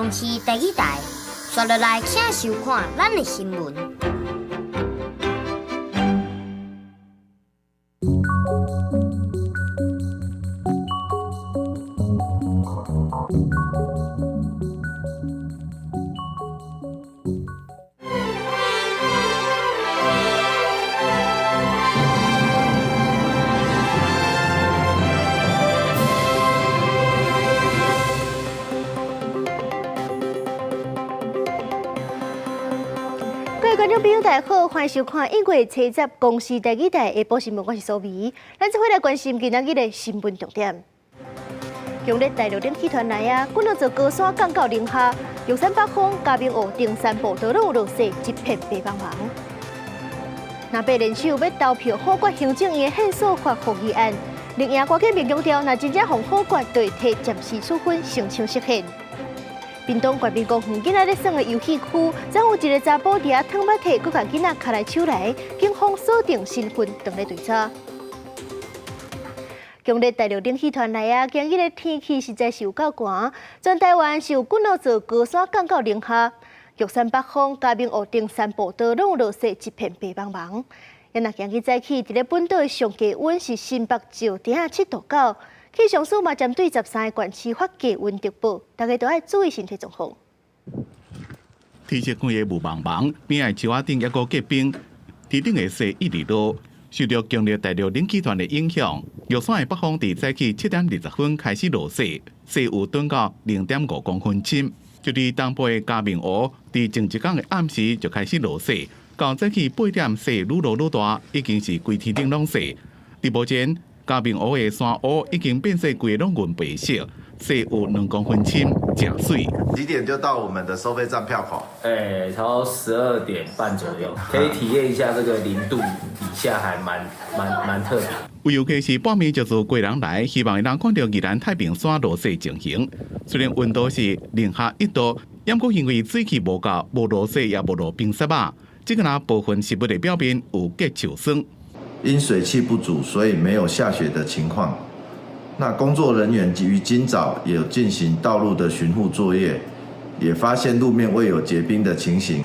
公視第一台，刷落來請收看咱的新聞。各位觀眾朋友，大家好，歡迎收看1月70公視第二台下晡新聞，我是蘇眉。咱這回來關心今仔日的新聞重點。強烈大陸冷氣團來啊，幾若座高山降到零下，玉山北峰、嘉明湖登山步道攏有落雪，一片白茫茫。藍白聯手欲投票否決行政院的憲訴法覆議案，綠營郭建明強調，若真正予否決，就會提暫時處分申請釋憲。屏東國民公園囡仔咧耍的遊戲區，昨有一个查埔佇遐搪物體，閣共囡仔牽來手來，警方鎖定身份，當咧追查。強烈大陸冷氣團來啊！今日的天氣實在是有夠寒，全台灣是有幾若座高山降到零下，玉山北峰、嘉明湖登山步道攏有落雪，一片白茫茫。若今日早起，佇咧本島的上低溫是新北石碇7度9，氣象署嘛針對13个縣市發低溫特報，大家都愛注意身體狀況。天色規个霧茫茫，邊仔樹仔頂猶閣結冰，天頂的雪一直落。受著強烈大陸冷氣團的影響，玉山的北峰佇早起7點20分開始落雪，雪有轉到0.5公分深。就佇東部的嘉明湖，佇前一工的暗時就開始落雪，到早起8點雪愈落愈大，已經是規天頂攏雪。佇目前，嘉明湖的山屋已經變做規个攏銀白色，雪有2公分深，誠媠。幾點就到我們的收費站票口？差不多12點半左右，可以體驗一下這個0度以下，還蠻特別。有遊客是半暝就坐過人來，希望會當看著宜蘭太平山落雪情形。雖然溫度是零下1度，毋過因為水汽無夠，無落雪也無落冰雪仔，這個若部分植物的表面有結樹霜。因水汽不足，所以沒有下雪的情況。那工作人員於今早也有進行道路的巡護作業，也發現路面未有結冰的情形。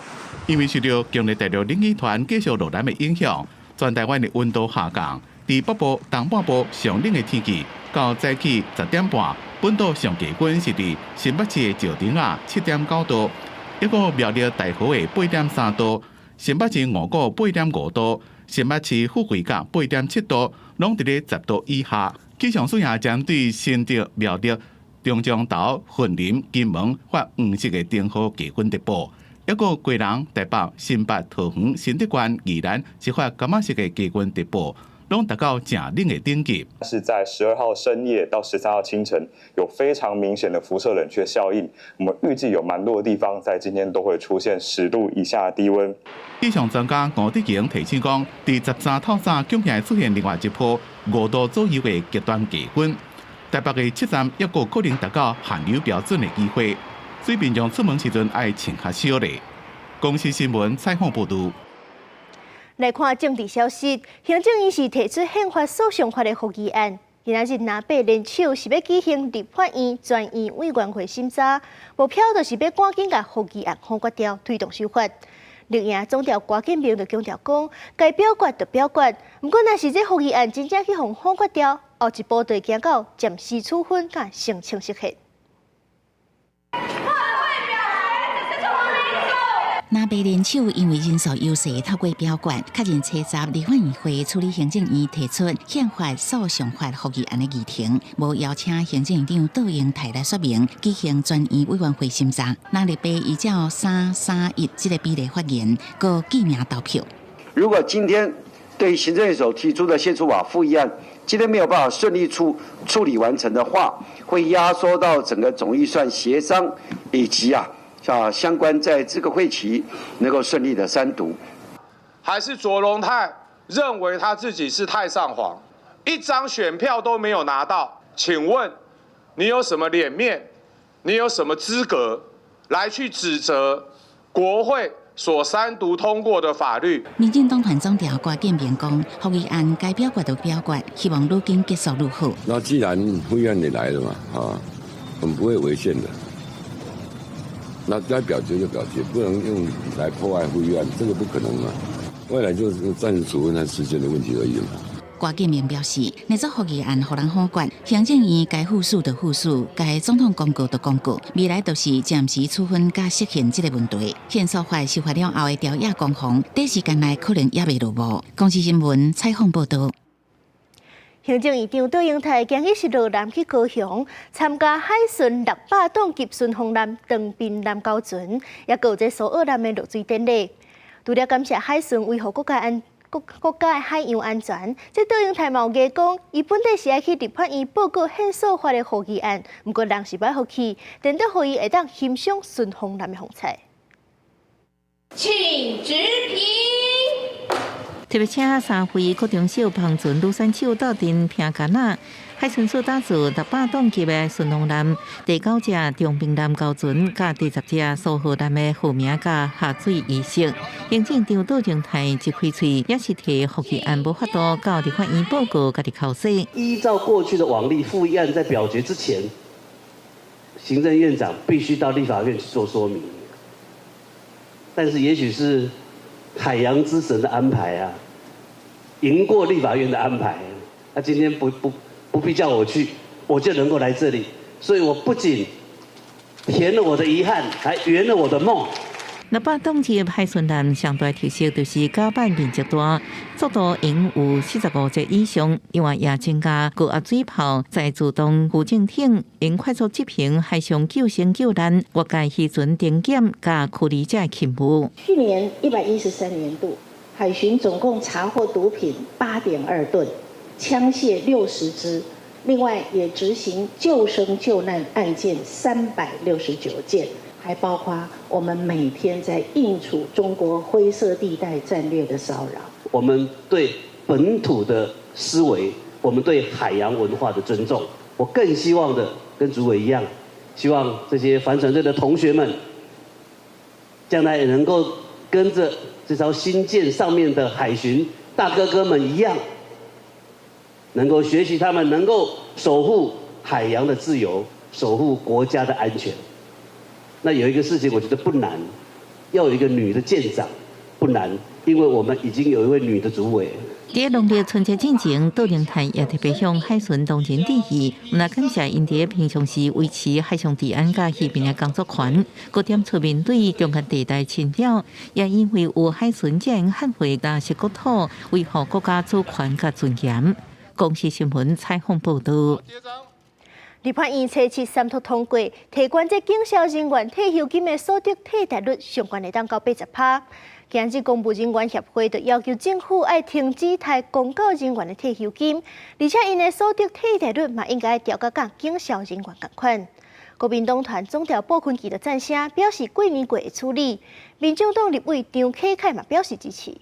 因為受著強烈大陸冷氣團繼續落南的影響，全台灣的溫度下降。佇北部、東半部上冷的天氣，到早起10點半，本島上低溫是佇新北市的石碇仔7.9度，一個苗栗大和的8.3度，新北市五股8.5度，新北市富貴角8.7度，攏佇咧10度以下。氣象署也針對新竹、苗栗、中彰投、雲林、金門發黃色的燈號低溫特報，抑閣基隆、台北、新北、桃園、新竹縣、宜蘭是發柑仔色的低溫特報，攏達到誠冷的等級。是在12號深夜到13號清晨，有非常明顯的輻射冷卻效應。我們預計有蠻多的地方在今天都會出現10度以下的低溫。氣象專家吳德榮提醒講，佇13透早恐驚會出現另外一波5度左右的極端低溫，台北的七站抑閣可能達到寒流標準的機會，所以民眾出門時陣愛穿較少咧。公視新聞採訪報導。來看政治消息，行政院是提出憲法訴訟法的覆議案。今仔日藍白聯手是欲舉行立法院全院委員會審查，目標就是欲趕緊共覆議案否決掉，推動修法。綠營總召郭建明就強調講，該表決就表決，毋過若是這覆議案真正去予否決掉，後一步就會行到暫時處分佮申請釋憲。藍白聯手因為人數優勢透過表決，確認初十立法院會處理行政院提出憲法訴訟法覆議案的議程，無邀請行政院長杜英台來說明，舉行全院委員會審查。藍綠白依照3-3-1這個比例發言，閣記名投票。如果今天對行政院所提出的憲訴法覆議案，今天沒有辦法順利處理完成的話，會壓縮到整個總預算協商以及相關在這個會期能夠順利的三讀，還是卓榮泰認為他自己是太上皇，一張選票都沒有拿到，請問你有什麼臉面？你有什麼資格來去指責國會所三讀通過的法律？民進黨團總召郭建明講，覆議案該表決就表決，希望愈緊結束愈好。那既然覆議案也來了嘛，我們不會違憲的。那該表決就表決，不能用來破壞復議案，這個不可能嘛。未來就是暫時處分和時間的問題而已嘛。郭建明表示，擬做復議案予人否決，行政院該副署就副署，該總統公告就公告，未來就是暫時處分佮釋憲這个問題。憲訴法修法了後的朝野攻防，短時間內可能猶未落幕。公視新聞採訪報導。行政院長卓榮泰今日是落南去高雄參加海巡600檔級順風艦長濱艦交船，也閣有這蘇澳艦的落水典禮。除了感謝海巡維護國家的海洋安全，這卓榮泰嘛有講，伊本底是愛去立法院報告憲訴法的附議案，毋過人是欲予去，顛倒予伊會當欣賞順風艦的風采。請執評。特別請三位國中小帆船女選手鬥陣拼桿仔，海巡署打造600檔級的順風艦，第九隻長濱艦交船，佮第10隻蘇澳艦的號名佮下水儀式。行政長卓榮泰一開喙，也是提復議案無法度到立法院報告，家己剾洗。依照過去的往例，復議案在表決之前，行政院長必須到立法院去做說明。但是，也許是海洋之神的安排啊，贏過立法院的安排。他今天不必叫我去，我就能夠來這裡，所以我不僅填了我的遺憾，還圓了我的夢。600檔級海巡艦上大特色就是甲板面積大，速度應有45節以上。另外也增加高壓水炮，在自動浮潛艇，應快速執行海上救生救難、越界漁船定檢佮驅離者勤務。去年113年度，海巡總共查獲毒品8.2噸，槍械60支，另外也執行救生救難案件369件。還包括我們每天在應處中國灰色地帶戰略的騷擾。我們對本土的思維，我們對海洋文化的尊重，我更希望的跟主委一樣，希望這些帆船隊的同學們，將來也能夠跟着這艘新艦上面的海巡大哥哥們一樣，能夠學習他們能夠守護海洋的自由，守護國家的安全。那有一個事情，我覺得不難，要有一個女的艦長不難，因為我們已經有一位女的主委。佇農曆春節進前，卓榮泰也特別向海巡同仁致意，毋但感謝𪜶佇平常時維持海上治安佮漁民的工作權，閣點出面對中間地帶侵擾，也因為有海巡這樣捍衛藍色國土，維護國家主權佮尊嚴。公視新聞採訪報導。立法院初七三讀通過，提懸這警消人員退休金的所得替代率上懸會當到80%。今日公務人員協會就要求政府愛停止刣公教人員的退休金，而且𪜶的所得替代率嘛應該調甲佮警消人員仝款。國民黨團總召傅崐萁就贊聲，表示過年過會處理。民眾黨立委張啟楷嘛表示支持。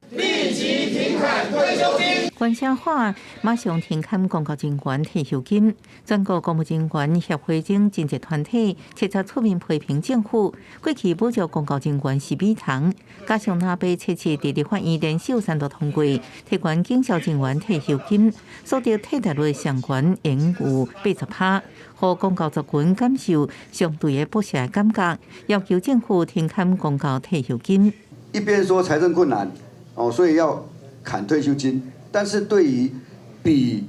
立即停砍退休金。關聲喊，馬上停砍公教人員退休金。全國公務人員協會等真濟團體，70出面批評政府過去補助公教人員是美談，加上若八七七佇立法院聯手三讀通過，提懸警消人員退休金，所得替代率上懸應有80%，予公教族群感受相對的剝削感覺，要求政府停砍公教退休金。一邊說財政困難。哦，所以要砍退休金，但是對於比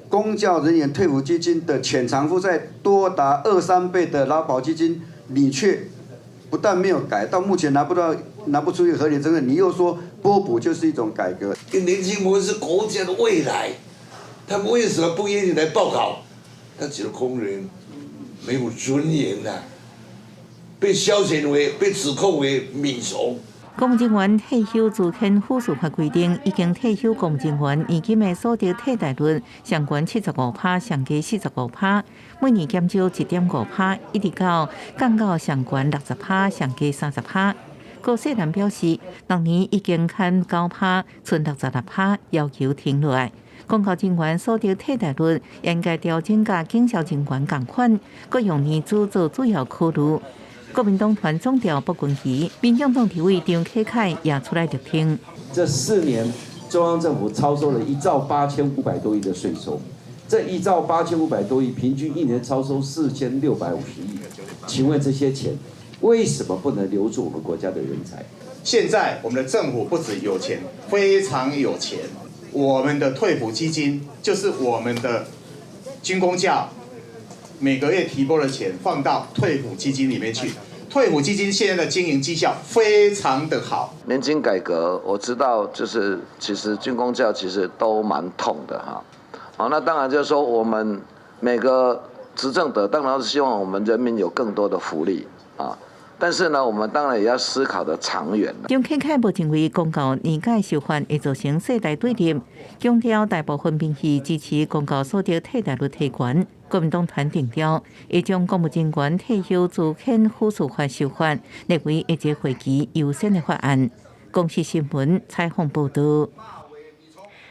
公教人員退撫基金的潛藏負債多達二三倍的勞保基金，你卻不但沒有改，到目前拿不出一個合理政策，你又說撥補就是一種改革。年輕人是國家的未來，他們為什麼不願意來報考？他覺得公務員沒有尊嚴啊，被消遣為、被指控為米蟲。公務人員退休資遣輔助法規定，已經退休公務人員年金的所得替代率上懸75%，上低45%，每年減少1.5%，一直到降到上懸60%，上低30%。高世蘭表示，六年已經砍9%，賰66%，要求停落來。公教人員所得替代率應該調整佮警消人員仝款，閣用年資做主要考慮。國民黨團總召傅崐萁、民眾黨立委張啟楷也出來力挺。這4年，中央政府超收了1兆8500多億的稅收，這1兆8500多億，平均一年超收4650億。請問這些錢為什麼不能留住我們國家的人才？現在我們的政府不止有錢，非常有錢。我們的退撫基金就是我們的軍公教每個月提撥的錢放到退撫基金裡面去。退撫基金現在的經營績效非常的好。年金改革我知道，就是其實軍公教其實都蠻痛的哈。好，那當然就是說，我們每個執政者當然是希望我們人民有更多的福利啊，但是呢，我們當然也要思考的長遠。張啟楷無認為公教年改修法會造成世代對立，強調大部分民意支持公教所得替代率提懸。國民黨團定調，會將公務人員退休資遣輔助法修法列為下一會期優先的法案。公視新聞採訪報導。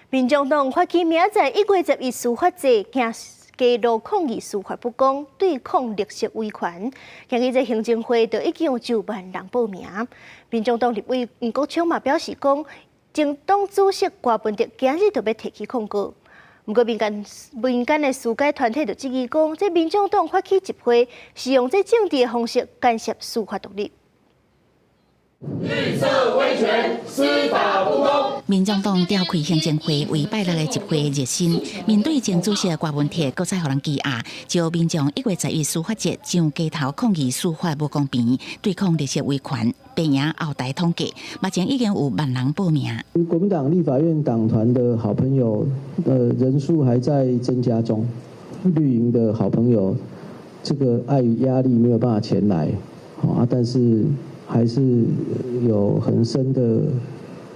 民眾黨發起明仔載1月11司法節，行街路抗議司法不公，對抗綠色威權。今日這行政會就已經有9萬人報名。民眾黨立委黃國昌嘛表示講，前黨主席柯文哲今日就欲提起控告。毋過民間的司改團體就質疑講，這民眾黨發起集會是用這政治的方式干涉司法獨立。綠色威權，司法不公。民眾黨召開行政會，為拜六的集會熱身。面對前主席柯文哲，閣再予人拘押，召民眾1月11司法節上街頭抗議司法無公平，對抗綠色威權。白營後台統計，目前已經有萬人報名。國民黨立法院黨團的好朋友，人數還在增加中。綠營的好朋友，這個礙於壓力沒有辦法前來，啊，但是還是有很深的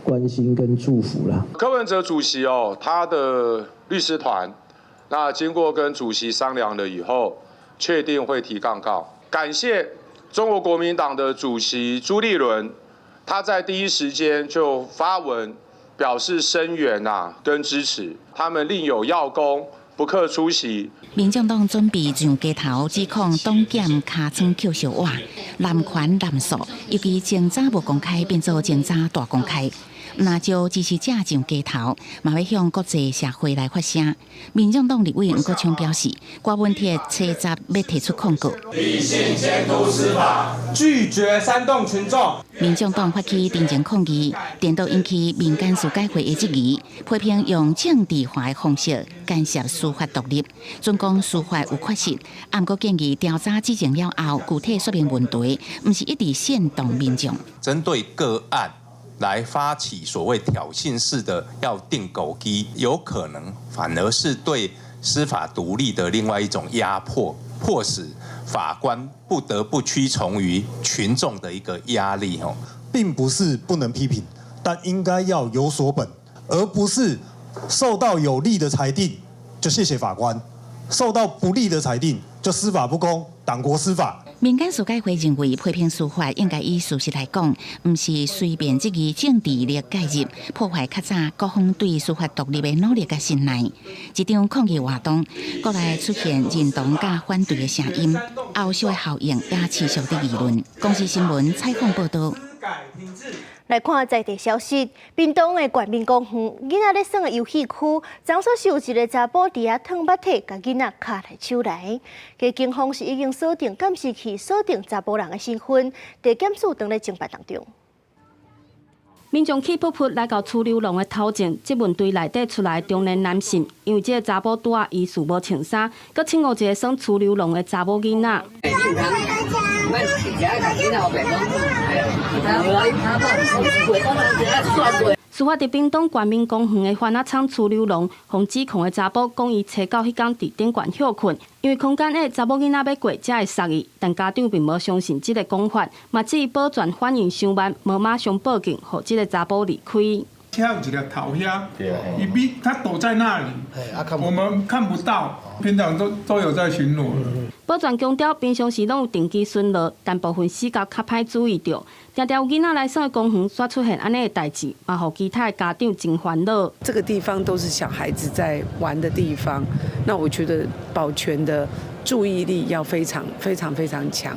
關心跟祝福啦。柯文哲主席哦，他的律師團，那經過跟主席商量了以後，確定會提抗告。感謝中國國民黨的主席朱立倫，他在第一時間就發文表示聲援啊，跟支持。他們另有要公，不克出席。民眾黨準備上街頭指控黨檢尻川抾燒碗，濫權濫訴，尤其偵查無公開變做偵查大公開。毋但召支持者上街頭，嘛欲向國際社會來發聲。民眾黨立委黃國昌表示，柯文哲初十欲提出控告。理性監督司法，拒絕煽動群眾。民眾黨發起陳情抗議，顛倒引起民間司改會的質疑，批評用政治化的方式干涉司法獨立，準講司法有缺失，毋過建議調查指證了後，具體說明問題，毋是一直煽動民眾。針對個案來發起所謂挑釁式的要釘孤枝，有可能反而是對司法獨立的另外一種壓迫，迫使法官不得不屈從於群眾的一個壓力。吼，並不是不能批評，但應該要有所本，而不是受到有利的裁定就謝謝法官，受到不利的裁定就司法不公，黨國司法。民間司改會認為，批評司法應該以事實來講，毋是隨便質疑政治力介入，破壞較早各方對司法獨立的努力佮信賴。這場抗議活動，國內出現認同佮反對的聲音，後續的效應也持續佇議論。公視新聞採訪報導。來看在地消息，屏東的縣民公園，囡仔咧耍的遊戲區，昨晡是有一个查埔佇遐褪襪體，共囡仔跤來手來。警方是已經鎖定監視器，鎖定查埔人的身份，地檢署正咧偵辦當中。民眾氣噗噗來到儲留廊的頭前，質問對內底出來中年男性，因為這个查埔拄仔疑似無穿衫，閣凊毆一个耍儲留廊的查某囡仔。事發佇屏東縣民公園的番仔倉儲留廊，予指控的查埔講，伊初九彼工佇頂懸歇睏，因為空間狹，查某囡仔欲過才會捒伊，但家長並無相信這个講法，嘛質疑保全反應傷慢，無馬上報警，予這个查埔離開。他有一个頭遐，伊比他躲在那裡，我們看不到，平常都有在巡邏。保全強調，平常時攏有定期巡邏，但部分死角較歹注意著。常常有囡仔來耍的公園，煞出現按呢的代誌，嘛予其他的家長真煩惱。這個地方都是小孩子在玩的地方，那我覺得保全的注意力要非常非常非常強。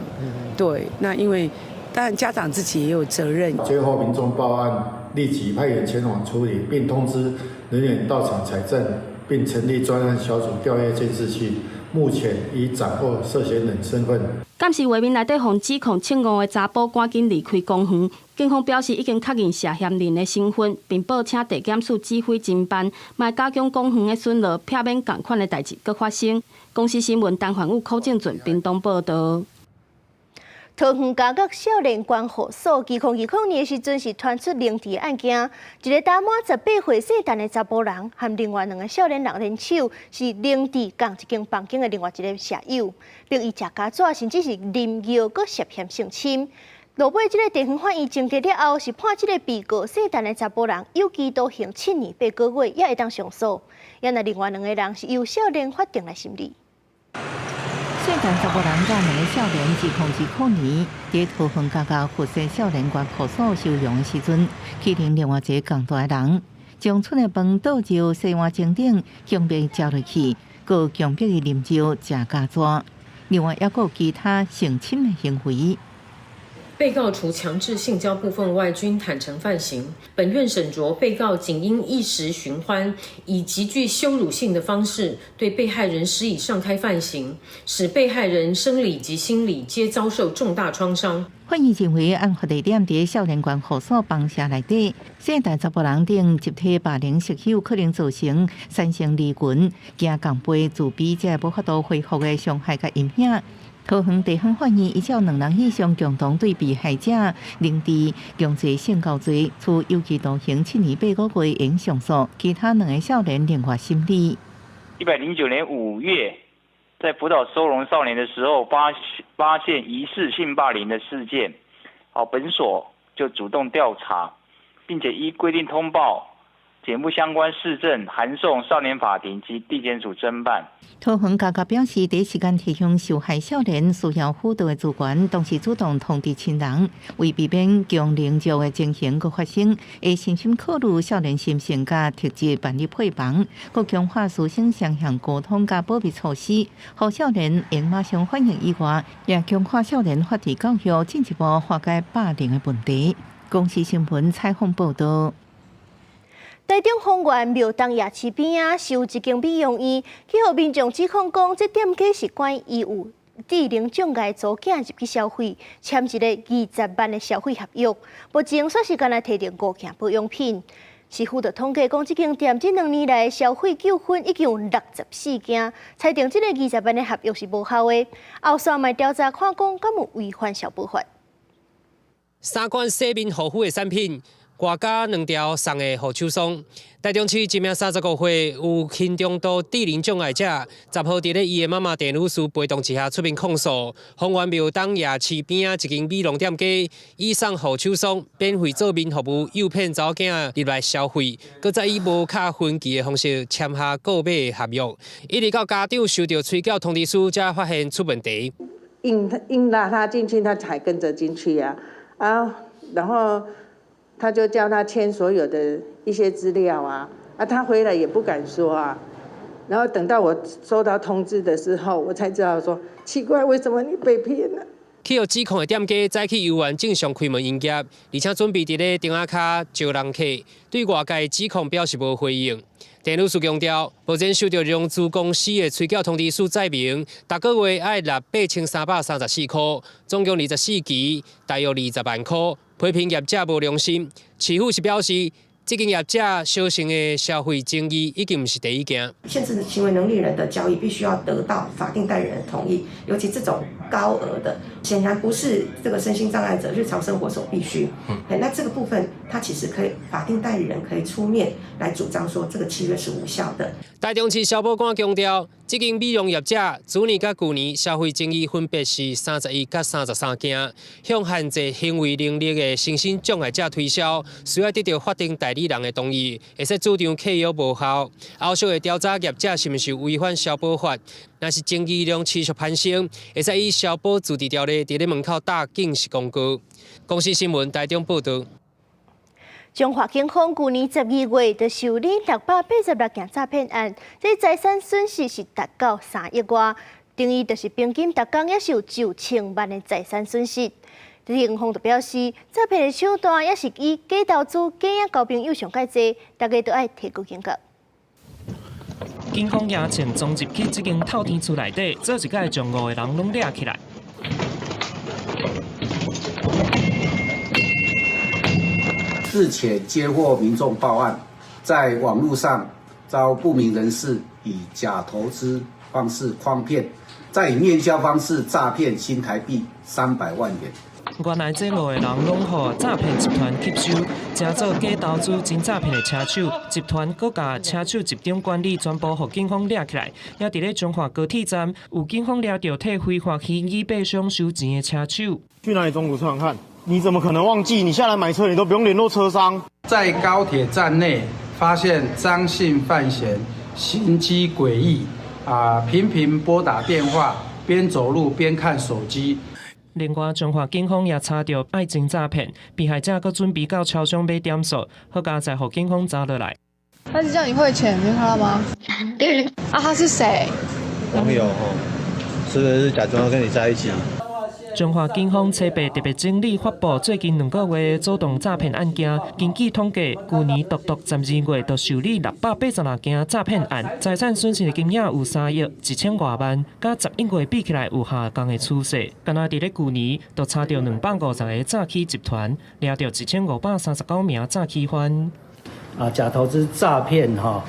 對，那因為當然家長自己也有責任。接獲民眾報案，立即派員前往處理，並通知人員到場採證，並成立專案小組調閱監視器，目前已掌握涉嫌人身份。監視畫面內底，予指控銃誤的查埔趕緊離開公園。警方表示已經確認涉嫌人的身份，並報請地檢署指揮偵辦，嘛加強公園的巡邏，避免仝款的代誌閣發生。公視新聞陳焕宇、柯正俊屏東報導。桃園加國少年觀護所，2020年的時陣是傳出凌遲案件，一个大滿18歲聖誕的查埔人，和另外兩个少年人聯手，是凌遲仝一間房間的另外一个舍友，逼伊食膠紙，甚至是啉尿，閣涉嫌性侵。落尾，這个地方法院偵結了後，是判這个被告聖誕的查埔人有期徒刑7年8個月，也會當上訴。也若另外兩个人是由少年法庭來審理。聖誕查埔人佮兩个少年，2020年，佇桃園嘉義佛山少年觀護所收容的時陣，欺凌另外一个仝大的人，將賰的飯倒入洗碗盅頂，強迫食落去，閣強迫伊啉尿食膠紙，另外猶閣有其他性侵的行為。被告除強制性交部分外，均坦承犯行。本院審酌被告僅因一時尋歡，以極具羞辱性的方式對被害人施以上開犯行，使被害人生理及心理皆遭受重大創傷。法院認為，案發地點佇少年觀護所房舍內底，聖誕查埔人等集體霸凌室友，可能造成三成離群、驚共輩、自卑，這無法度恢復的傷害佮陰影。桃園地方法院依照兩人以上共同對被害者凌遲強制性交罪，處有期徒刑7年8個月，應上訴。其他兩个少年另外審理。109年5月，在輔導收容少年的時候，發現疑似性霸凌的事件，好，本所就主動調查，並且依規定通報檢附相關事證，函送少年法庭及地檢署偵辦。桃園嘉義表示，第一時間提醒受害少年需要輔導的資源，同時主動通知親人，為避免強凌辱的情形閣發生，會小心考慮少年心性佮特質辦理配房，閣強化師生雙向溝通佮保密措施，予少年會馬上反應以外，也強化少年法治教育，進一步化解霸凌的問題。公視新聞採訪報導。台中豐原廟東夜市邊仔，是有一間美容院，去予民眾指控講，這店家是管伊有智能障礙查某囝入去消費，簽一个20萬的消費合約，目前煞是干焦提著五件保養品。市府就統計講，這間店這兩年來消費糾紛已經有64件，裁定這个20萬的合約是無效的。後續嘛調查看講，敢有違反消保法。三款洗面護膚的產品，外加兩條送的護手霜。台中市一名35歲有輕中度智能障礙者，10號佇咧伊的媽媽鄭女士陪同之下出面控訴，豐原廟東夜市邊仔一間美容店家以送護手霜免費做面服務，誘騙查某囝入來消費，閣再以無卡分期的方式簽下購買合約，一直到家長收到催繳通知書，才發現出問題。硬硬拉他進去，他才跟着進去啊啊，然後。他就叫他簽所有的一些資料啊，啊，他回來也不敢說啊，然後等到我收到通知的時候，我才知道說奇怪，為什麼你被騙了？去予指控的店家早起猶原正常開門營業，而且準備佇咧燈仔跤招人客，對外界指控表示無回應。鄭女士強調，目前收到融資公司的催繳通知書載明，逐个月愛納8334塊，總共24期，大約20萬塊。批評業者無良心，市府是表示，這間業者小型的消費爭議已經毋是第一件。限制行為能力人的交易必須要得到法定代理人的同意，尤其這種高額的，顯然不是這個身心障礙者日常生活所必須。那這個部分，他其實可以法定代理人可以出面來主張說這個契約是無效的。台中市消保官強調，這間美容業者，去年佮舊年消費爭議分別是31佮33件，向限制行為能力的身心障礙者推銷，需要得到法定代理人的同意，會使主張契約無效。後續會調查業者是毋是違反消保法，若是爭議量持續攀升，會使以消保自治條例佇咧門口打警示公告。公視新聞台中報導。彰化警方舊年12月就受理686件詐騙案，這財產損失是達到3億外，等於就是平均逐工也是有9000萬的財產損失。警方就表示，詐騙的手段也是以假投資、假交朋友上蓋濟，大家都愛提高警覺。警方也穿裝入去這間透天厝內底，做一擺將五个人攏掠起來。日前接獲民眾報案，在網路上遭不明人士以假投資方式誆騙，再以面交方式詐騙新台幣300萬元。原來這五个人攏予詐騙集團吸收，成做假投資真詐騙的車手。集團閣共車手集中管理，全部予警方掠起來。也佇咧彰化高鐵站，有警方掠著替非法虛擬幣商收錢的車手。去哪裡中古車場看？你怎麼可能忘記？你下來買車，你都不用聯絡車商。在高鐵站內發現張姓犯嫌行跡詭異，頻頻撥打電話，邊走路邊看手機。另外，彰化警方也查著愛情詐騙，被害者閣準備到超商買點數，好佳哉予警方查落來。他是叫你匯錢，你有看到嗎？啊，他是誰？網友吼，是不是假裝跟你在一起？彰化警方初步特別整理發布最近2個月主動詐騙案件，根據統計，舊年獨獨12月就受理686件詐騙案，財產損失的金額有3億1千外萬，佮11月比起來有下降的趨勢。敢若佇咧舊年就查著250個詐欺集團，掠著1539名詐欺犯。假投資詐騙哈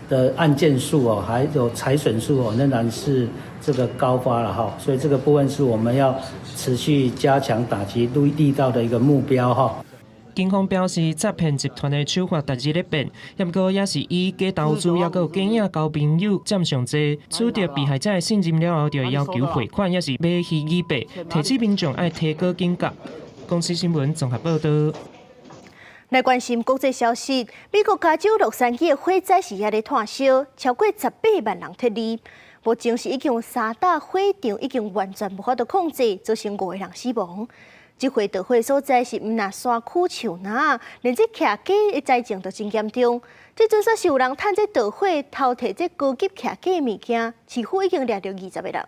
的案件數哦，還有財損數哦，仍然是這個高發了哈，所以這個部分是我們要持續加強打擊力道的一個目標哈。警方表示，詐騙集團的手法逐日咧變，不過也是以假投資，抑閣有假影交朋友佔上濟，取得被害者的信任了後，就會要求匯款，抑是買虛擬幣，提醒民眾愛提高警覺。公視新聞綜合報導。來關心國際消息，美國加州洛杉磯的火災是猶咧湠燒，超過18萬人撤離。目前是已經有三大火場已經完全無法度控制，造成五個人死亡。這回著火所在是毋但山區樹林，連這徛家的災情都真嚴重。這陣說是有人趁這著火偷提這高級徛家物件，市府已經掠著20個人。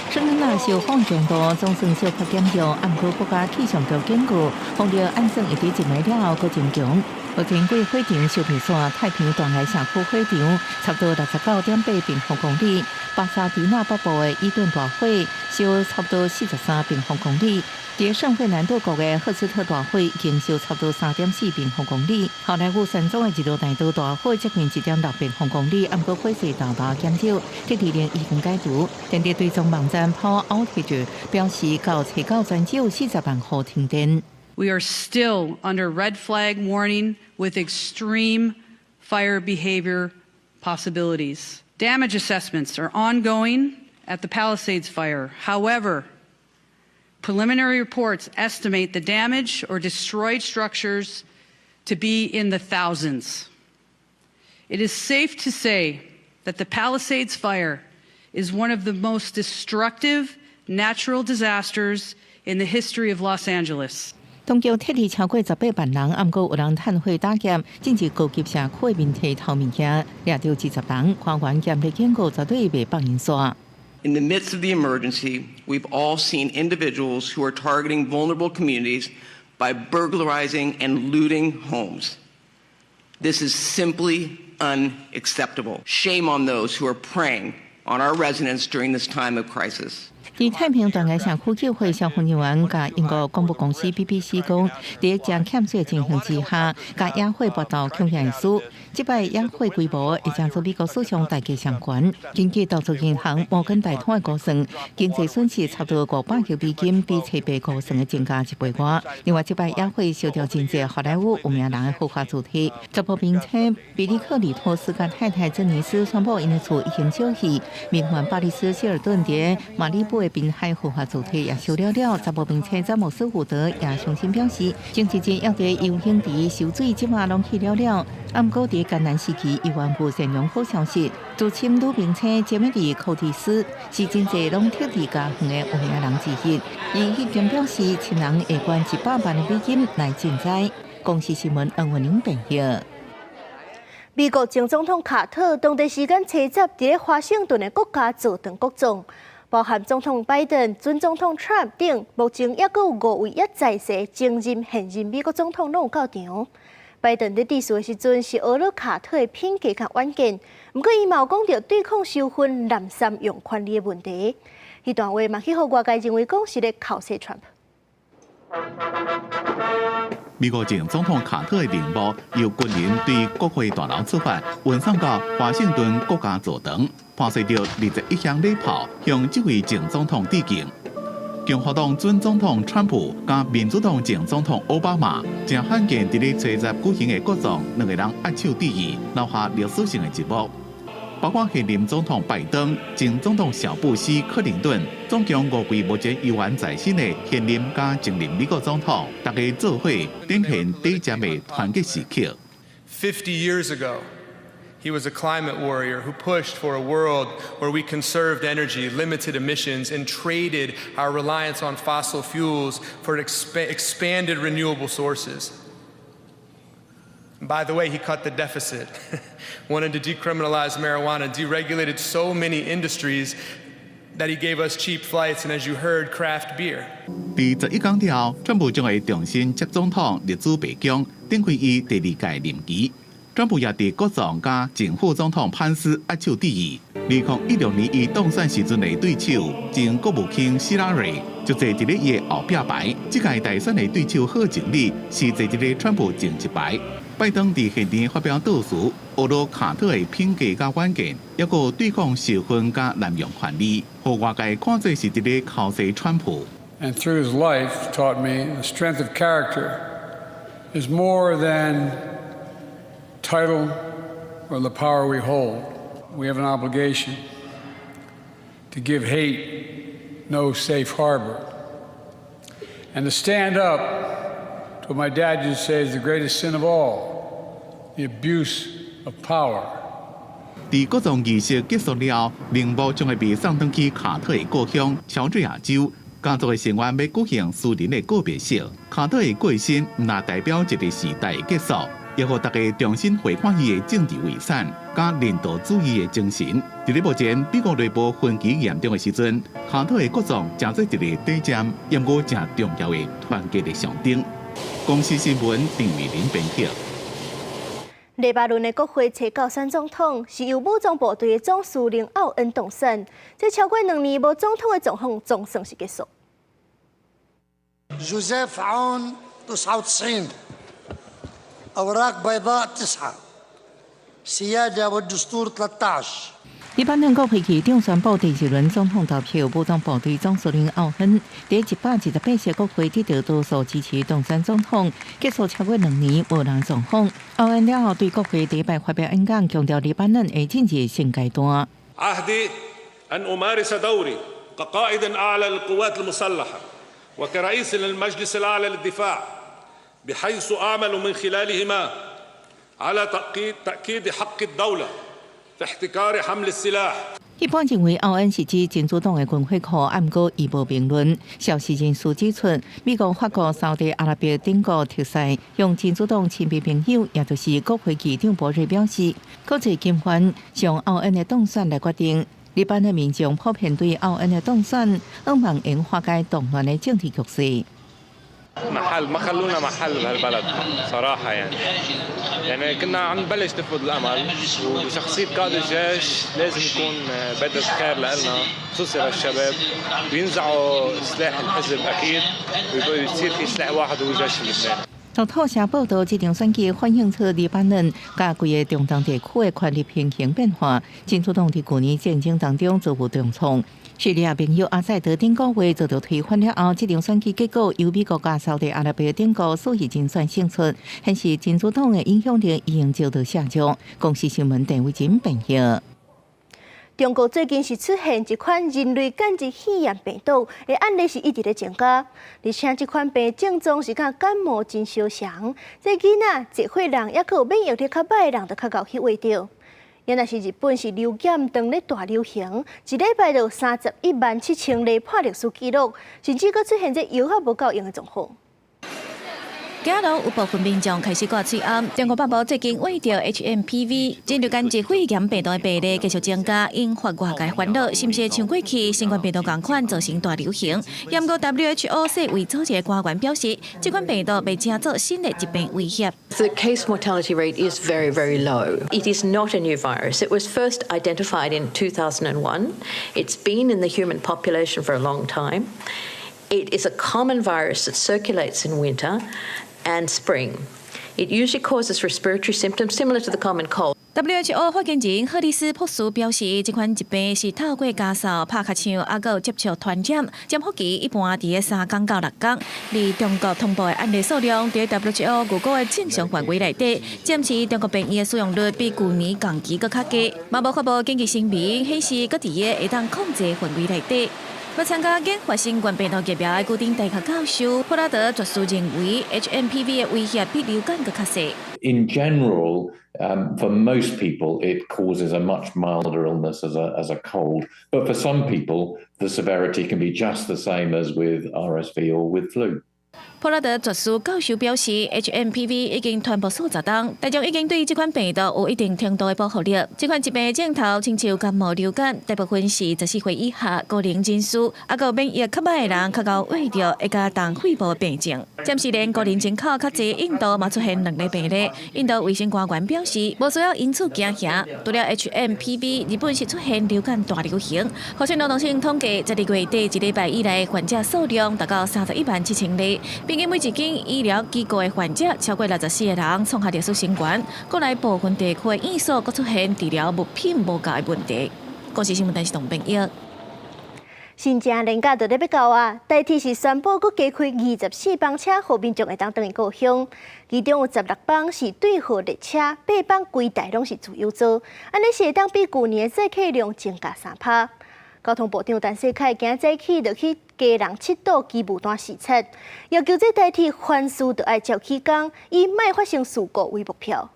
聖恩納燒火強度總算小可減弱，毋過國家氣象局警告，風力按算會佇一暝了後閣增強。目前規火場燒佇煞太平洋斷崖社區火場，差不多69.8平方公里；巴沙迪納北部的伊頓大火燒差不多43平方公里。佇聖費南多國的赫斯特大火已經燒差不多3.4平方公里。好萊塢山莊的日落大道大火接近1.6平方公里，毋過火勢大大減少，撤離令已經解除。電力追蹤網站 Power Outage 表示，到初九全州40萬戶停電。 We are still under red flag warning with extreme fire behavior possibilities. Damage assessments are ongoing at the Palisades fire. However, preliminary reports estimate the damage or destroyed structures to be in the thousands. It is safe to say that the Palisades fire is one of the most destructive natural disasters in the history of Los Angeles. 當局撤離超過18萬人，毋過有人趁火打劫，進入高級社區面提偷物件，掠著20人，官員嚴厲警告，絕對袂放𪜶煞。 In the midst of the emergency, we've all seen individuals who are targeting vulnerable communities by burglarizing and looting homes. This is simply unacceptable. Shame on those who are preying on our residents during this time of crisis. 佇太平洋斷崖社區救火消防人員共英國廣播公司 BBC 講，佇誠欠水的情形之下，共野火搏鬥恐驚會輸。這擺野火規模會成做美國史上代價上懸。根據投資銀行摩根大通的估算，經濟損失差不多500億美金，比齊備估算的增加一倍外。另外，這擺野火燒著真濟好萊塢有名人的豪華住宅。查埔明星比利克里托斯佮太太珍妮斯宣布，𪜶的厝已經燒去。名媛巴麗斯希爾頓佇馬里布的濱海豪華住宅也燒了了。查埔明星詹姆斯胡德也傷心表示，前一陣猶佇游泳池游水，這馬攏去了了。毋過佇艱難時期，伊原有善良好消息。資深女明星傑米莉柯蒂斯是真濟攏撤離家園的有名人之一。伊已經表示，親人會捐100萬美金來賑災。公視新聞黃文玲編譯。美國前總統卡特當地時間初十佇咧華盛頓的國家座堂國葬，包含總統拜登、準總統川普等，目前猶閣有五位猶在世前任、現任美國總統攏有到場。拜登佇致辭的時陣是呵咾卡特的品格佮遠見，毋過伊嘛有講著對抗收分濫濫用權力的問題。彼段話嘛去予外界認為講是咧剾洗川普。美國前總統卡特的陵墓由軍人對國會大樓出發，運送到華盛頓國家座堂，伴隨著21響禮炮，向這位前總統致敬。共和黨準總統川普佮民主黨前總統奧巴馬，誠罕見佇咧初十舉行的國葬，兩个人握手致意，留下歷史性的一幕。包括現任總統拜登、前總統小布希、克林頓，總共五位目前猶原在生的現任佮前任美國總統，大家做伙展現短暫的團結時刻。 50 years ago, he was a climate warrior who pushed for a world where we conserved energy, limited emissions, and traded our reliance on fossil fuels for expanded renewable sources. By the way, he cut the deficit, wanted to decriminalize marijuana, deregulated so many industries that he gave us cheap flights and, as you heard, craft beer. 佇11工了後，川普將會重新接總統入主白宮，展開伊第二屆任期。川普也佇國葬佮前副總統潘斯握手致意。2016年伊當選時陣的對手前國務卿希拉蕊就坐佇咧伊的後壁排。這屆大選的對手賀錦麗是坐佇咧川普前一排。拜登佇現場發表悼詞，呵咾卡特的品格佮遠見，抑閣對抗受訓佮濫用權力，予外界看做是佇咧剾洗川普。 And through his life taught me the strength of character is more than title or the power we hold. We have an obligation to give hate no safe harbor and to stand up to what my dad used to say is the greatest sin of all, the abuse of power. 佇國葬儀式結束了後，陵墓將會被送轉去卡特的故鄉喬治亞州。家族的成員欲舉行私人的告別式。卡特的過身，毋但代表一個時代的結束，也予大家重新回看伊的政治遺產佮人道主義的精神。佇咧目前美國內部分歧嚴重的時陣，卡特的國葬成做一個短暫，毋過誠重要的團結的象徵。公視新聞陳美玲編輯。黎巴嫩的國會初九選總統，是由武裝部隊的總司令奧恩當選。這超過2年無總統的狀況，總算是結束。 جوزيف عون 99 أوراق بيضاء 9 سيادة والدستور 13黎巴嫩國會議長宣布第二輪總統投票，武裝部隊總司令奧恩佇128席國會得到多數支持當選總統，結束超過2年無人總統。奧恩了後對國會第一擺發表演講，強調黎巴嫩會進入新階段。 عهدي أن أمارس دوري كقائد أعلى للقوات المسلحة وكرئيس للمجلس الأعلى للدفاع بحيث أعمل من خلالهما على تأكيد حق الدولة في احتكار حمل السلاح。一般認為奧恩是指真主黨的軍火庫，毋過伊無評論。消息人士指出，美國、法國、沙特阿拉伯等國特使向真主黨親密朋友，也就是國會議長博瑞表示，國際金環從奧恩的當選來決定。黎巴嫩民眾普遍對奧恩的當選，向望會化解動亂的政治局勢。 محل ما خلونا محل بهالبلد صراحة يعني يعني كنا عم نبلش نفقد الأمل وشخصية قائد الجيش لازم يكون بادرة خير لنا خصوصي للشباب وينزعوا سلاح الحزب أكيد ويصير في سلاح واحد هو الجيش اللبناني。路透社報導，這場選舉反映出黎巴嫩佮規个中東地區的權力平衡變化。真主黨佇舊年戰爭當中遭遇重創。敘利亞盟友阿薩德頂個月遭到推翻了後，這場選舉結果由美國佮沙特阿拉伯等國屬意真選勝出，顯示真主黨的影響力已經遭到下降。公視新聞鄧偉珍編譯。中國最近是出現一款人類感染肺炎病毒的案例是一直咧增加，而且這款病症狀是佮感冒真相像。這囡仔、濟歲人，抑閣有免疫力較䆀的人，就較𠢕去患著。猶若是日本是流感當咧大流行，一禮拜就有31萬7千例破歷史紀錄，甚至閣出現這藥仔無夠用的狀況。今仔有部分民眾開始掛喙罨。中國北部最近為著 HMPV 禽流感及肺炎病毒的病例繼續增加，引發外界煩惱，是毋是像過去新冠病毒仝款造成大流行？不過 WHO 世衛組織的官員表示，這款病毒袂成做新的疾病威脅。 The case mortality rate is very, very low. It is not a new virus. It was first identified in 2001. It's been in the human population for a long time. It is a common virus that circulates in winter and spring. It usually causes respiratory symptoms similar to the common cold. WHO 發言人赫里斯博士表示，這款疾病是透過咳嗽、拍尻槍，抑閣有接觸傳染。潛伏期一般佇3工到6工。而中國通報的案例數量，佇 WHO 預估的正常範圍內底，暫時中國病院的使用率比舊年同期閣較低。嘛無發布緊急聲明，顯示閣佇個會當控制範圍內底。欲參加研發新冠病毒疫苗的牛津大學教授普拉德博士認為，HMPV 的威脅比流感閣較細。 In general, for most people, it causes a much milder illness as a cold. But for some people, the severity can be just the same as with RSV or with flu. 普拉德博士教授表示，HMPV 已經傳播數十冬，大眾已經對這款病毒有一定程度的保護力。這款疾病的症頭親像感冒流感，大部分是14歲以下高齡人士，抑閣免疫較䆀的人較𠢕患著會加重肺部病症。暫時連高齡人口較濟，印度嘛出現兩例病例。印度衛生官員表示，無需要因此驚嚇。除了 HMPV，日本是出現流感大流行。厚生勞動省統計，12月底一禮拜以來，患者數量達到317,000例。平均每一間醫療機構的患者超過64個人，創下歷史新高。國內部分地區的院所閣出現治療物品無夠的問題。公視新聞電視董編譯。新正連假就咧欲到啊！台鐵是宣布閣加開24班車，予民眾會當轉去故鄉。其中有16班是對號列車，8班規台攏是自由座。按呢是會當比舊年的載客量增加3%。交通部長陳世凱今早起就去基隆七堵機務段視察，要求這台鐵凡事都愛照起工，以莫發生事故為目標。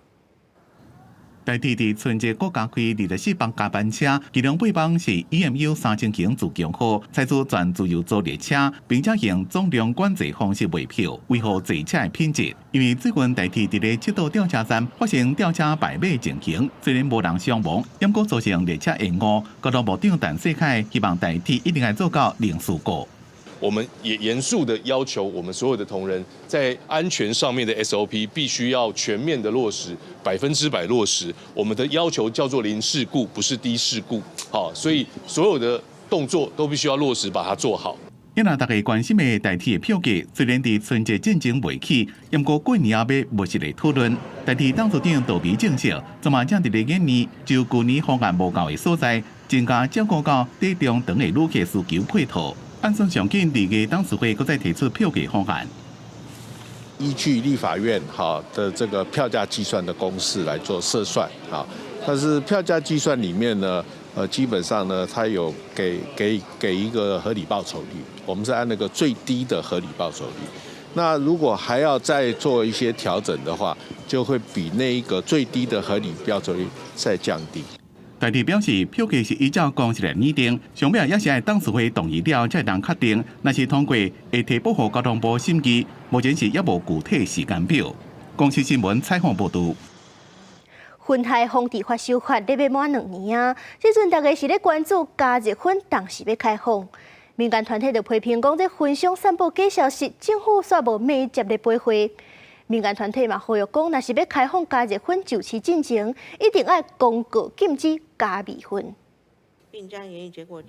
台鐵佇春節閣加開24班加班車，其中8班是 EMU 3000型自強號，採取全自由座列車，並且用總量管制方式賣票，維護坐車的品質。因為最近台鐵佇咧七堵吊車站發生吊車敗馬情形，雖然無人傷亡，毋過造成列車延誤。交通部長陳世凱希望台鐵一定愛做到零事故。我們也嚴肅的要求我們所有的同仁，在安全上面的 SOP 必須要全面的落實，100%落實。我們的要求叫做零事故，不是低事故。好，所以所有的動作都必須要落實，把它做好。因為大家關心的台鐵票價，雖然佇春節進前未起，毋過過年後欲密集來討論。台鐵董事長杜美證實，昨嘛正佇咧研擬，就舊年方案無夠的所在，增加照顧到短中長的旅客需求配套。按算上緊二月董事會閣再提出票價方案。依據立法院哈的這個票價計算的公式來做測算啊，但是票價計算裡面呢，基本上呢，它有給一個合理報酬率，我們是按那個最低的合理報酬率。那如果還要再做一些調整的話，就會比那一個最低的合理報酬率再降低。台鐵表示，票價是依照公式來擬定，上尾也是愛董事會同意了才會當確定。若是通過，會提報予交通部審議，目前是猶無具體時間表。公視新聞採訪報導。薰害防治法修法咧欲滿2年啊，這陣大家是咧關注加熱薰當時欲開放，民間團體就批評講，這薰商散布假消息，政府煞無密接咧配合。民間團體嘛呼籲講，若是欲開放加熱薰上市進前，一定愛公告禁止加味薰。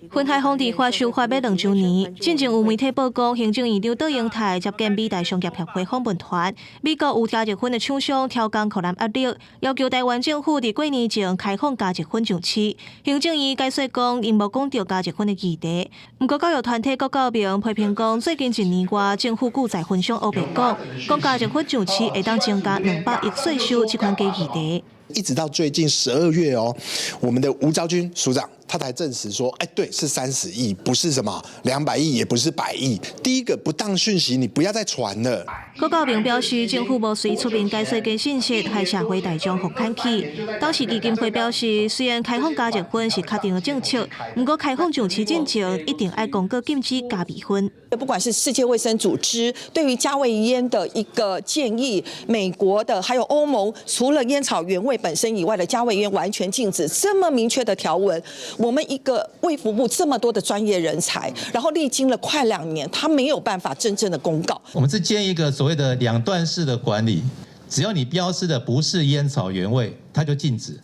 薰害防治法修法欲2週年，進前有媒體報告，行政院長卓榮泰接見美台商業協會訪問團，美國有加熱薰的廠商挑工可能壓力，要求台灣政府佇過年前開放加熱薰上市。行政院解釋講，𪜶無講著加熱薰的議題。毋過教育團體郭教明批評講，最近一年外，政府拒載薰商烏白講，講加熱薰上市會當增加200億稅收，這款假議題。一直到最近12月哦，我們的吳釗珺署長。他才證實說，哎，對，是30億，不是什麼200億，也不是百億。第一個不當訊息，你不要再傳了。郭教明表示，政府無隨出面解說假信息，害社會大眾予牽去。董事基金會表示，雖然開放加熱薰是確定的政策，毋過開放上市進前，一定愛公告禁止加味薰。不管是世界衛生組織對於加味菸的一個建議，美國的還有歐盟，除了菸草原味本身以外的加味菸完全禁止，這麼明確的條文，我們一個衛福部這麼多的專業人才，然後歷經了快2年，他沒有辦法真正的公告。我們是建議一個所謂的兩段式的管理，只要你標示的不是菸草原味，它就禁止。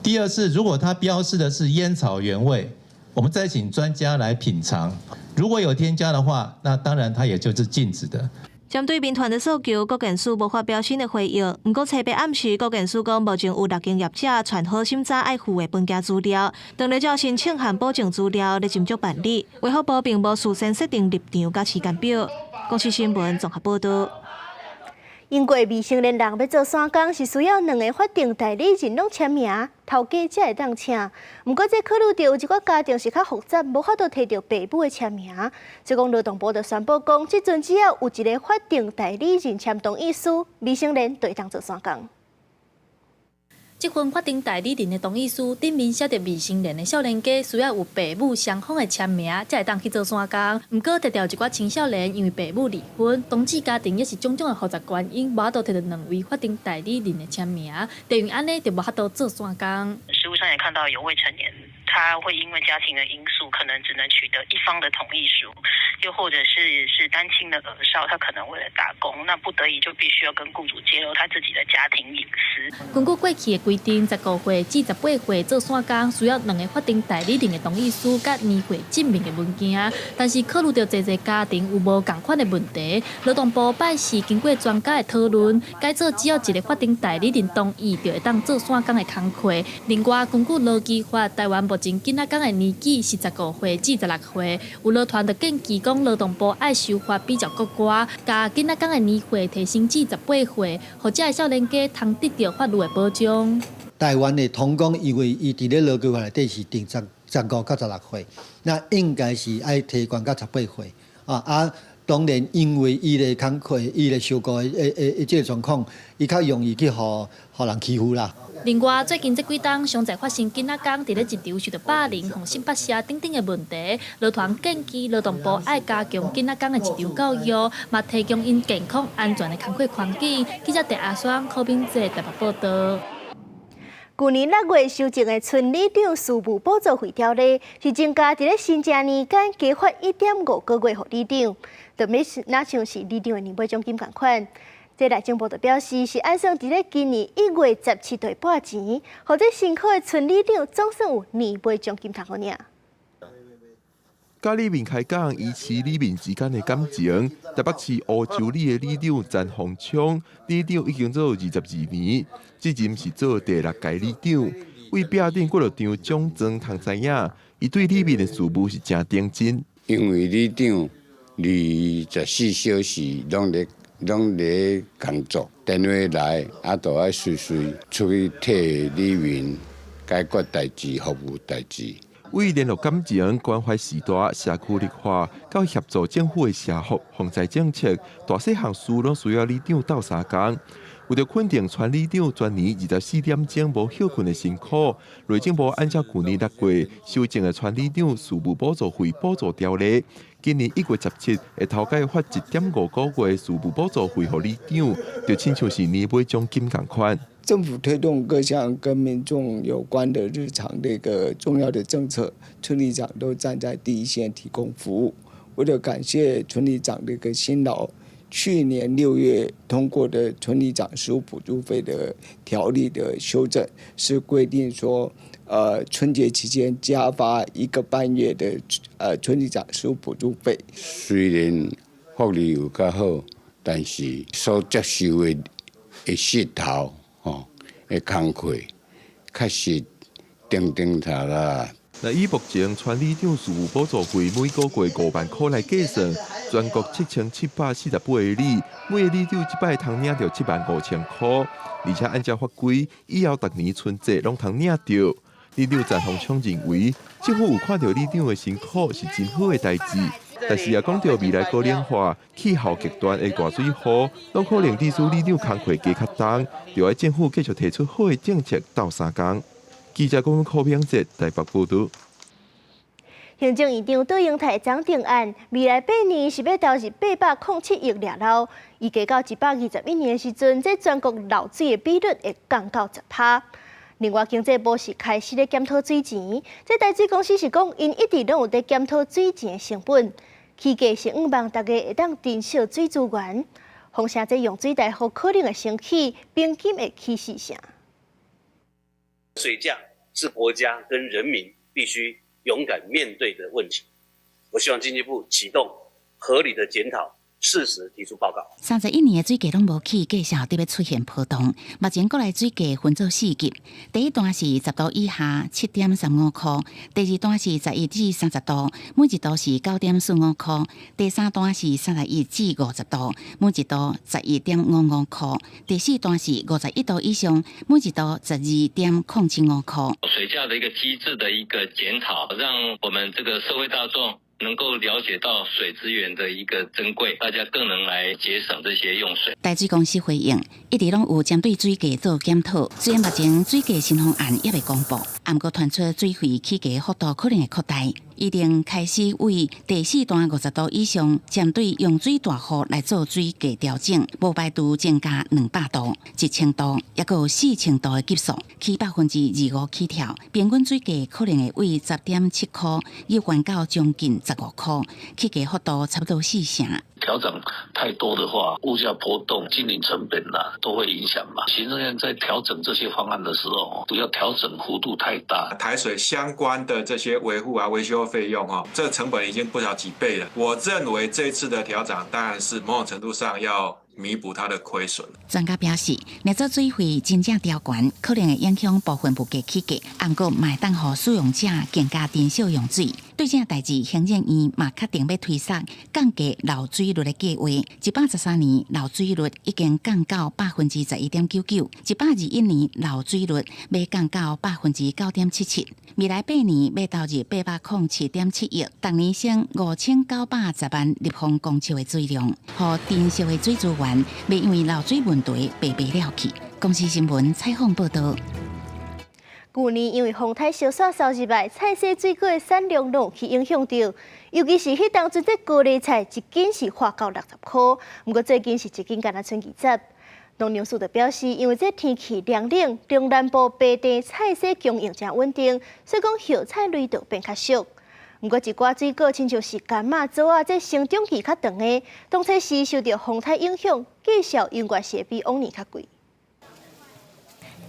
第二是，如果它標示的是菸草原味，我們再請專家來品嘗。如果有添加的話，那當然它也就是禁止的。針對民團的訴求，國健署無發表新的回應。毋過，冊八暗時，國健署講目前有六間業者傳好審查愛附的文件資料，當咧照申請和補正資料咧斟酌辦理。衛福部並無事先設定立場佮時間表。公視新聞綜合報導。英國未成年人欲做散工是需要兩个法定代理人攏簽名，頭家才會當請。毋過這考慮著有一寡家庭是較複雜，無法度提著爸母的簽名。所以講勞動部就宣布講，這陣只要有一个法定代理人簽同意書，未成年就會當做散工。這份法定代理人的同意書頂面寫著未成年的少年家需要有爸母雙方的簽名，才會當去做散工。毋過，提著一寡青少年因為爸母離婚、同志家庭，抑是種種的複雜原因，無法度提著兩位法定代理人的簽名，就因按呢就無法度做散工。實務上也看到有未成年，他會因為家庭的因素，可能只能取得一方的同意書，又或者是單親的兒少，他可能為了打工，那不得已就必須要跟僱主揭露他自己的家庭隱私。根據過去的規定，15歲至18歲做散工需要兩个法定代理人的同意書佮年歲證明的文件，但是考慮著濟濟家庭有無仝款的問題，勞動部拜四經過專家的討論，改做只要一个法定代理人同意，就會當做散工的工課。另外，根據勞基法，台灣目前囡仔工的年紀是15歲至16歲，有勞團就建議講，勞動部愛修法比照國外，共囡仔工的年歲提升至十八歲，予遮的少年家通得著法律的保障。台灣的童工，因為伊佇咧勞基法內底是定15到16歲，那應該是愛提懸到十八歲啊啊！當然，因為伊的工課、伊的受僱的這个狀況，伊較容易去予人欺負啦。另外，最近這幾冬，上濟發生囡仔工佇咧職場受著霸凌、予性剝削等等的問題，勞團建議勞動部愛加強囡仔工的職場教育，嘛提供𪜶健康安全的工課環境。記者鄭阿雙、柯敏哲台北報導。舊年6月修正的村里長事務補助費條例，是增加佇咧新正年間加發1.5個月予里長，就欲若像是里長的年尾獎金仝款。這內政部就表示，是按算佇咧今年1月17日撥錢，予這辛苦的村里長總算有年尾獎金通好領。佮里民開講，維持里民之間的感情。台北市烏洲里的里長陳鴻昌，里長已經做22年，這任是做第六屆里長。為壁頂閣落張獎狀通知影，伊對里民的事務是誠認真。因為里長24小時攏咧工作，電話來啊，都愛隨時出去替里民解決代誌、服務代誌。為聯絡感情、關懷時代、社區綠化，到協助政府的社福防災政策，大細項事攏需要里長鬥相共。為著肯定村里長全年24點鐘無歇睏的辛苦，內政部按照舊年6月修正的村里長事務補助費補助條例，今年1月17會頭改發1.5個月事務補助費予里長，就親像是年尾獎金仝款。政府推動各項跟民眾有關的日常的一個重要的政策，村里長都站在第一線提供服務。為了感謝村里長的一個辛勞，去年6月通過的村里長事務補助費的條例的修正，是規定說，春節期間加發1個半月的村里長事務補助費。雖然福利有較好，但是所接受的穡頭。吼，的工課確實頂頂頭啦。那以目前村里長事務補助費每個月5萬箍來計算，全國7748個里，每個里長這擺通領著7萬5千箍，而且按照法規，以後逐年春節攏通領著。里長陳鴻昌認為，政府有看著里長的辛苦是真好的代誌，但是也講著未來高齡化、氣候極端的大水禍，攏可能致使里長工課加較重，著愛政府繼續提出好的政策鬥相共。記者講柯平哲台北報導。行政院長卓榮泰漲定案，未來8年是欲投入807億掠撈，預計到121年的時陣，這全國漏水的比率會降到10%。另外，經濟部是開始咧檢討水錢，這台水公司是講，𪜶一直攏有佇檢討水錢的成本，起價是向望大家會當珍惜水資源。風聲這用水大戶可能會升起，平均會起4成。水價是國家跟人民必須勇敢面對的問題，我希望經濟部啟動合理的檢討，適時提出報告。 31年的水價攏無起，價數特別出現波動。目前國內水價分做四級，第一段是10度以下7.35箍，第二段是11至30度，每一度是9.45箍；第三段是31至50度，每一度11.55箍；第四段是51度以上，每一度12.075箍。水價的一個機制的一個檢討，讓我們這個社會大眾能夠了解到水資源的一個珍貴，大家更能來節省這些用水。台水公司回應，一直攏有針對水價做檢討，雖然目前水價新方案猶未公布，毋過傳出水費起價幅度可能會擴大，已經開始為第四段50度以上針對用水大戶來做水價調整，無排除增加200度、1000度，抑閣有4000度的級數，起25%起跳，平均水價可能會為10.7箍，又懸到將近15箍，起價幅度差不多4成。調整太多的話，物價波動、經營成本啦，都會影響嘛。行政院在調整這些方案的時候，不要調整幅度太大。台水相關的這些維護啊、維修費用哦，這個成本已經不少幾倍了。我認為這次的調整當然是某種程度上要彌補它的虧損。專家表示，若做水費真正調懸，可能會影響部分物價起價，毋過嘛會當予使用者更加珍惜用水。對這代誌，行政院嘛確定欲推捒降低漏水率的計劃。113年漏水率已經降到11.99%，121年漏水率欲降到9.77%。未來8年欲投入807.7億，逐年省5910萬立方公尺的水量，予珍惜的水資源，袂因為漏水問題白白了去。公視新聞採訪報導。舊年因為風颱小雪掃入來，菜市水果的產量攏有去影響著，尤其是彼當陣這高麗菜一斤是發到60箍，毋過最近是一斤干焦賰20。農糧署就表示，因為這天氣涼冷，中南部平地菜蔬供應誠穩定，所以講葉菜類就變較俗。毋過一寡水果，親像是柑仔、棗仔，這生長期較長的，當初時受著風颱影響，價數永遠是會比往年較貴。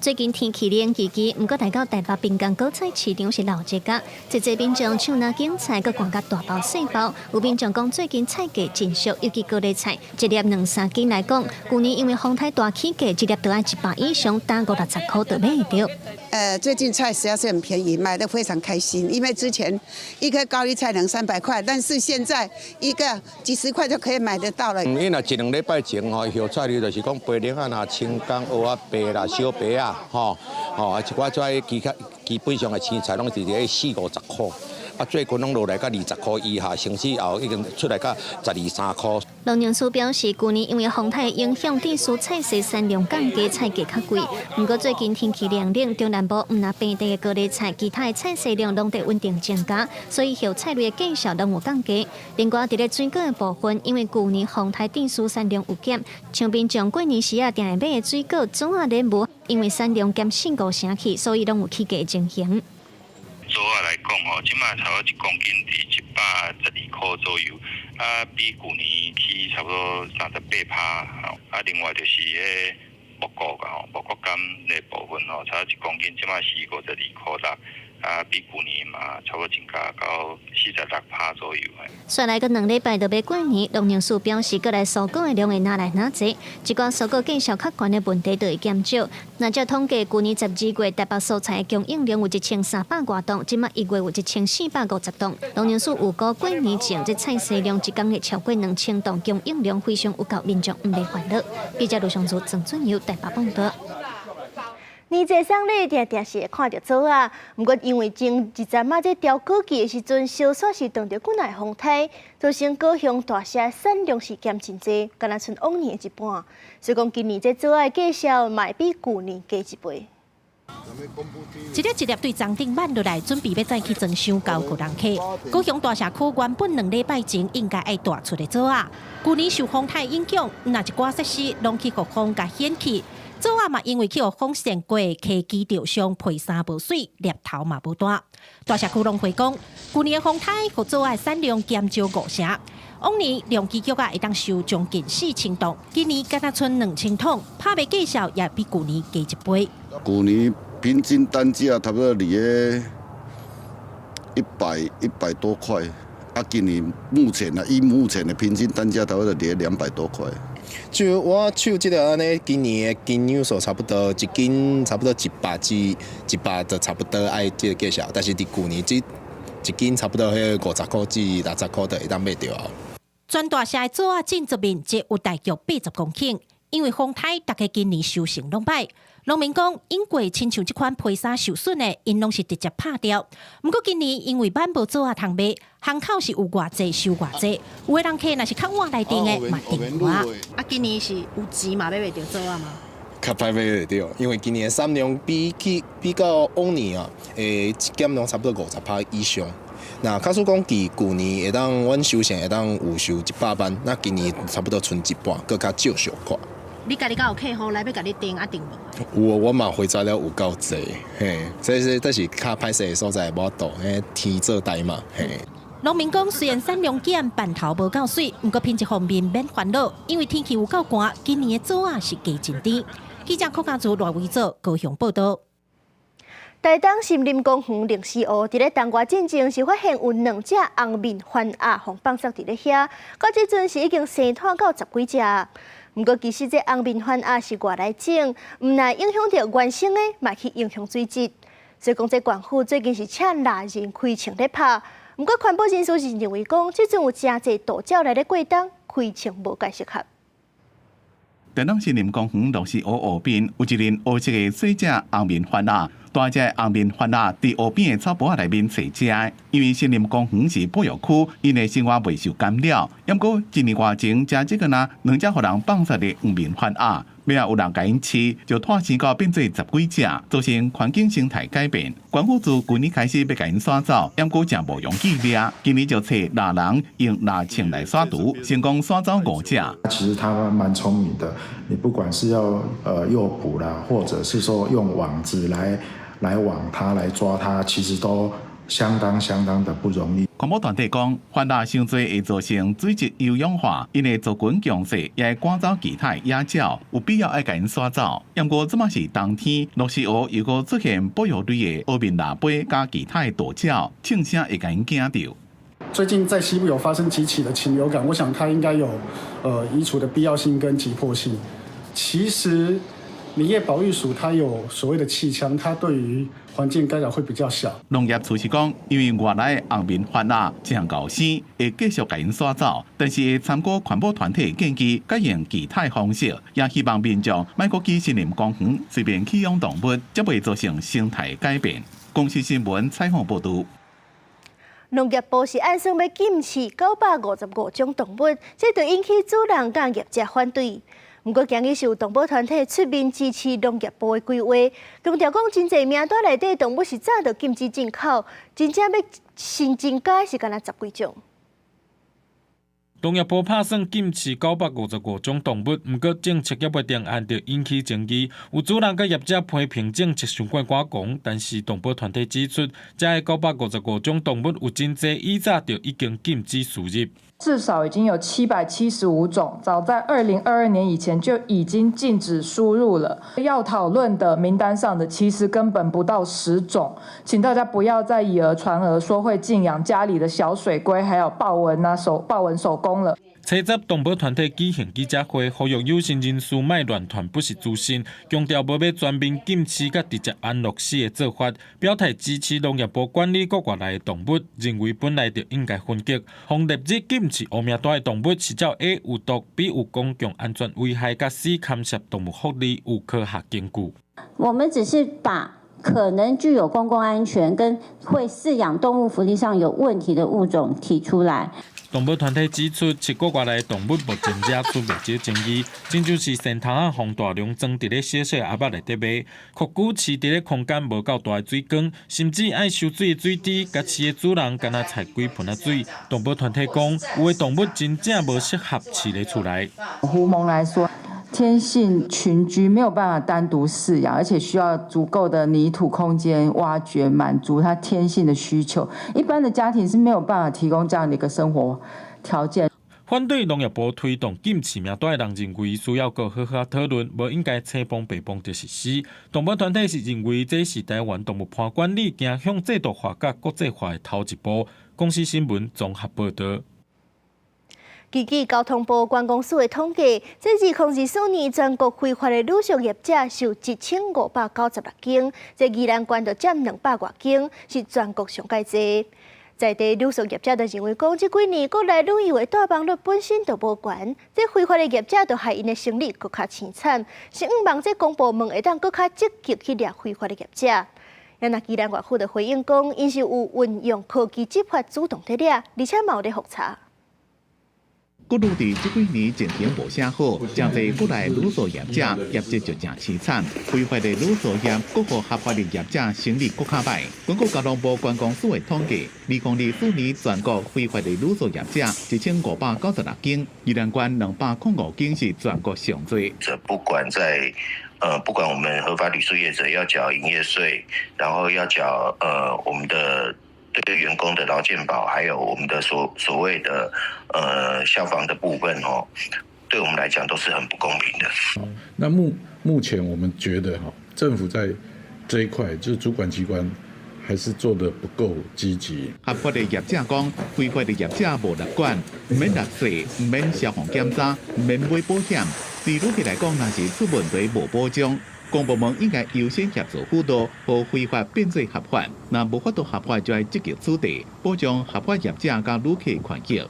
最近天氣冷吱吱，毋過來到台北濱江果菜市場是鬧熱甲，濟濟民眾手拿揀菜，閣逛甲大包細包。有民眾講最近菜價真俗，尤其高麗菜，一粒兩三斤來講，舊年因為風颱大起價，一粒都愛100以上，單五六十箍就買會著。最近菜實在是很便宜，買得非常開心。因為之前一顆高麗菜兩三百塊，但是現在一個幾十塊就可以買得到了。因為一兩禮拜前吼，葉菜就是講白蓮仔啦、青柑、蚵仔白啦、小白仔，吼吼啊一寡這其他基本上的青菜攏是佇四五十箍。啊，最近攏落來到20箍以下，甚至後已經出來到十二三箍。農糧署表示，舊年因為風颱影響，致使菜蔬產量降低，菜價較貴。毋過最近天氣涼冷，中南部毋但平地的高麗菜，其他的菜蔬量攏佇穩定增加，所以葉菜類的價數攏有降低。另外，佇咧水果的部分，因為舊年風颱致使產量有減，像民眾過年時啊，定會買的水果，棗仔蓮霧，因為產量減四五成去，所以攏有起價情形。棗仔來講吼，這馬差不多一公斤佇112箍左右，啊，比舊年起差不多38%。啊，另外就是彼木瓜吼，木瓜柑的部分吼，差不多一公斤這馬是52.6箍，啊，比舊年嘛差不多增加到46%左右。紲來閣2禮拜就欲過年，農糧署表示，閣來蔬果的量會愈來愈濟，一寡蔬果價數較懸的問題就會減少。若照統計，舊年12月台北蔬菜的供應量有1300外噸，這馬1月有1450噸。農糧署預估過年前，這菜蔬量一工會超過2000噸，供應量非常有夠，民眾毋免煩惱。記者盧尚祖、鄭俊友台北報導。年節送禮定定是會看著棗仔，毋過因為前一陣仔這調果季的時陣，小雪是凍著久來風颱，造成高雄大社產量是減真濟，敢若賰往年的一半。所以講今年這棗仔的價數嘛會比舊年加一倍。一粒一粒對槽頂挽落來，準備欲載去裝箱交予人客。高雄大社區原本2禮拜前應該愛大出的棗仔，舊年受風颱影響，若一寡設施攏去予風共掀去。棗仔嘛，因為去予風扇過，溪基著傷，皮衫無媠，粒頭嘛無大。大社區農會講，舊年的風颱予棗仔產量減少五成。往年龍基菊仔會當收將近4000桶，今年敢若賰2000桶，拍賣價數也比舊年加一倍。舊年平均單價差不多佇咧100多塊，啊，今年目前啊，以目前的平均單價差不多佇咧200多塊。就我手這個按呢，今年的斤兩數差不多一斤差不多100至100就差不多愛這個價數，但是佇舊年這一斤差不多彼50塊至60塊就會當買著啊。全大社的棗仔種植面積有大約80公頃，因為風颱，大家今年收成攏歹。農民講，應過親像這款皮衫受損的，𪜶攏是直接拍掉。毋過今年因為挽無棗仔通賣，巷口是有偌濟收偌濟，有的人客若是較晚來訂的，嘛訂無啊。啊，今年是有錢嘛買袂著棗仔嗎？較歹買會著，因為今年的產量比起比較往年啊，減量差不多50%以上。那假使講佇舊年會當，阮收成會當有收100萬，那今年差不多賰一半，閣較少小可。你家己敢有客戶來欲共你訂啊訂無？有，我嘛回轉了有夠濟，嘿，這是較歹勢的所在，無法度，嘿，天做代嘛，嘿。農民講，雖然產量減，版頭無夠媠，毋過品質方面免煩惱，因為天氣有夠寒，今年的棗仔是加真甜。記者柯家祖賴維祖高雄報道。台東森林公園龍獅湖，佇咧冬外進前是發現有兩隻紅面番鴨予放殺佇咧遐，到這陣是已經生湠到十幾隻。毋過其實這紅面番鴨是外來種，毋但影響著原生的，嘛去影響水質。所以講，這縣府最近是請獵人開槍咧拍。毋過環保人士是認為講，這陣有誠濟渡鳥來咧過冬，開槍無蓋適合。台東森林公園龍獅湖湖邊有一輪烏色的細隻紅面番鴨，大隻紅面番鴨佇湖邊的草埔仔內面揣食。因為森林公園是保育區，𪜶的生活袂受干擾。毋過一年外前，才這個呢，兩隻予人放殺的黃面番鴨，尾仔有人共𪜶飼，就湠生到變做十幾隻，造成環境生態改變。縣府自舊年開始欲共𪜶趕走，毋過誠無容易掠。今年就揣獵人用獵槍來殺除，成功趕走五隻。其實它蠻聰明的，你不管是要誘捕啦，或者是說用網子來網它、來抓它，其實都相當相當的不容易。環保團體講，番鴨傷濟會造成水質優氧化，𪜶的族群強勢，也會趕走其他野鳥，有必要愛共𪜶趕走。毋過這馬是冬天，龍獅湖又閣出現保育類的烏面蜊飛佮其他的渡鳥，槍聲會共𪜶驚著。最近在西部有發生幾起的禽流感，我想它應該有移除的必要性跟急迫性。其實林業保育署它有所謂的氣槍，它對於環境干擾會比較小。農業處是講，因為外來的紅面番鴨誠𠢕生，會繼續共𪜶趕走，但是會參考環保團體建議，改用其他方式，也希望民眾莫閣去森林公園隨便棄養動物，才袂造成生態改變。公視新聞採訪報導。農業部是按算欲禁飼955種動物，這就引起主人佮業者反對。毋過，今日是有動保團體出面支持農業部的規劃，強調講真濟名單內底動物是早就禁止進口，真正欲新增加是干焦十幾種。農業部拍算禁飼955種動物，毋過政策猶未定案就引起爭議。有主人佮業者批評政策傷過趕狂，但是動保團體指出，這955種動物有真濟以早就已經禁止輸入。至少已經有775種，早在2022年以前就已經禁止輸入了。要討論的名單上的其實根本不到10種，請大家不要再以訛傳訛，說會禁養家裡的小水龜，還有豹紋啊手豹紋守宮了。初十動保團體舉行記者會，呼籲有心人士莫亂傳不實資訊，強調無欲全面禁飼佮直接安樂死的做法，表態支持農業部管理國外來的動物，認為本來就應該分級。予列入禁飼黑名單的動物是照 A 有毒，B 有公共安全危害，佮 C 牽涉動物福利有科學根據。我們只是把可能具有公共安全跟會飼養動物福利上有問題的物種提出來。動保團體指出，7個月來動物目前惹出袂少爭議，親像是蟮頭仔予大量裝佇咧小小盒仔內底賣，擴龜飼佇咧空間無夠大的水缸，甚至愛收水的水池，共飼的主人敢若採幾盆仔水。動保團體講，有的動物真正無適合飼佇厝內。狐獴來說，天性群居，沒有辦法單獨飼養，而且需要足夠的泥土空間挖掘，滿足它天性的需求。一般的家庭是沒有辦法提供這樣的一個生活條件。反對農業部推動禁飼名單的人認為需要閣好好討論，無應該青碰白碰就實施。動保團體是認為這是台灣動物伴管理走向制度化佮國際化的頭一步。公視新聞綜合報導。根據交通部觀光署的統計，這2024年全國非法的旅宿業者有1596間，這宜蘭縣就佔200外間，是全國上蓋濟。在地旅宿業者就認為講，這幾年國內旅遊的帶房率本身就無懸，這非法的業者就害𪜶的生意閣較淒慘。是向望這公部門會當閣較積極去掠非法的業者。啊，若宜蘭縣府就回應講，𪜶是有運用科技執法主動佇掠，而且嘛有咧複查。國旅佇這幾年前景無啥好，誠濟國內旅宿業者業績就誠淒慘，非法的旅宿業閣予合法的業者生意閣較歹。根據交通部觀光署的統計，2024年全國非法的旅宿業者1596間，宜蘭縣205間是全國上濟。這不管在不管我們合法旅宿業者要繳營業稅，然後要繳我們的對員工的勞健保，還有我們的所謂的消防的部分哦，對我們來講都是很不公平的。那目前我們覺得哈，政府在這一塊就是主管機關還是做得不夠積極。合法的業者講，非法的業者無納管，毋免納稅，毋免消防檢查，毋免買保險。對旅客來講，若是出問題無保障。公部門應該優先協助輔導，予非法變做合法。若無法度合法，就愛積極取締，保障合法業者佮旅客權益。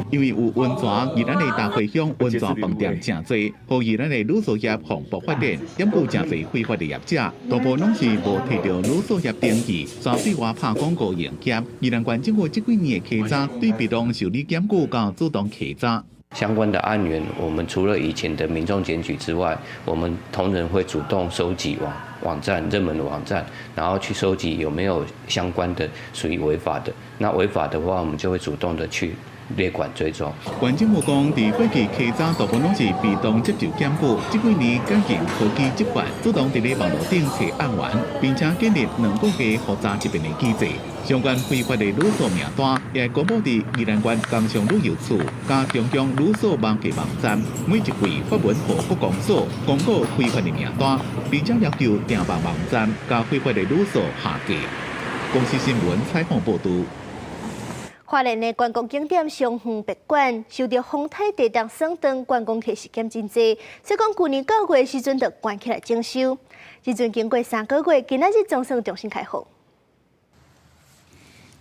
因為有溫泉，宜蘭的大會鄉溫泉飯店誠濟，予宜蘭的旅宿業蓬勃發展。毋過誠濟非法的業者，大部攏是無提著旅宿業登記，專對外拍廣告營業。宜蘭縣政府這幾年的稽查，對被動受理檢舉佮主動稽查。相關的案源，我們除了以前的民眾檢舉之外，我們同仁會主動收集網站熱門的網站，然後去收集有沒有相關的屬於違法的。那違法的話，我們就會主動的去列管追蹤。縣政府講，佇過去稽查大部分攏是被動接受檢舉，這幾年改進科技執法，主動佇咧網路頂揣案源，並且建立2個月複查一遍的機制。相關非法的旅宿名單也公布佇宜蘭縣工商旅遊處佮中央旅宿網的網站，每一季發文予各公所公告非法的名單，並且要求訂房網站共非法的旅宿下架。公視新聞採訪報導。花蓮的觀光景點松園別館受著風颱地動損斷，觀光客是減真濟，所以講舊年9月時陣就關起來整修。這陣經過3個月，今仔日總算重新開放。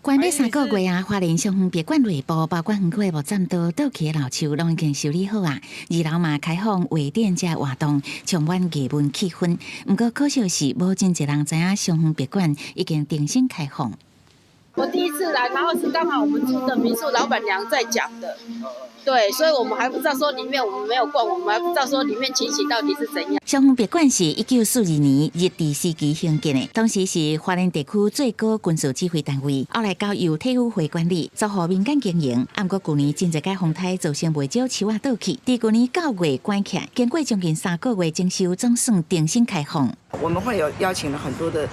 關欲3個月啊，花蓮松園別館內部包括園區的木棧道、倒去的老樹，攏已經修理好啊。二樓嘛開放畫展這活動，充滿藝文氣氛。毋過可惜是，無真濟人知影松園別館已經重新開放。我第一次來，然後是剛好我們住的民宿老闆娘在講的，對，所以我們還不知道說裡面我們沒有逛，我們還不知道說裡面情形到底是怎樣。松園別館是1942年日治時期興建的，當時是花蓮地區最高軍事指揮單位，後來交由體育會管理，租予民間經營。毋過舊年真濟擺風颱造成袂少樹仔倒去，佇舊年9月關起來，經過將近3個月整修，總算重新開放。我們會有邀請了很多的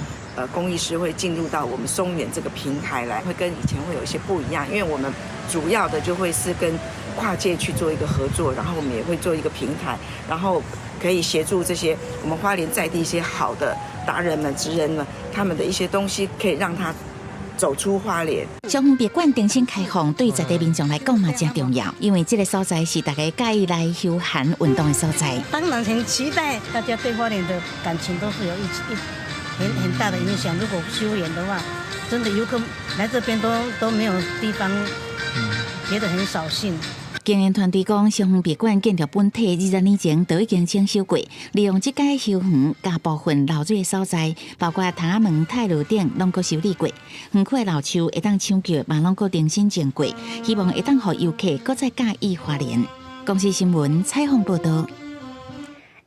工藝師會進入到我們松園這個平台來，會跟以前會有一些不一樣，因為我們主要的就會是跟跨界去做一個合作，然後我們也會做一個平台，然後可以協助這些我們花蓮在地一些好的達人們、職人們，他們的一些東西可以讓他走出花蓮。松園別館重新開放，對在地民眾來講嘛誠重要，因為這個所在是大家佮意來休閒運動的所在。當然很期待，大家對花蓮的感情都是有一一很很大的影響。如果休園的話，真的遊客來這邊都沒有地方，覺得很掃興。經營團隊講，松園別館建築本體20年前就已經整修過，利用這屆休園佮部分漏水的所在，包括窗仔門、太樓頂，攏閣修理過。園區的老樹會當搶救，嘛攏閣重新種過，希望會當予遊客閣再佮意花蓮。公視新聞採訪報導。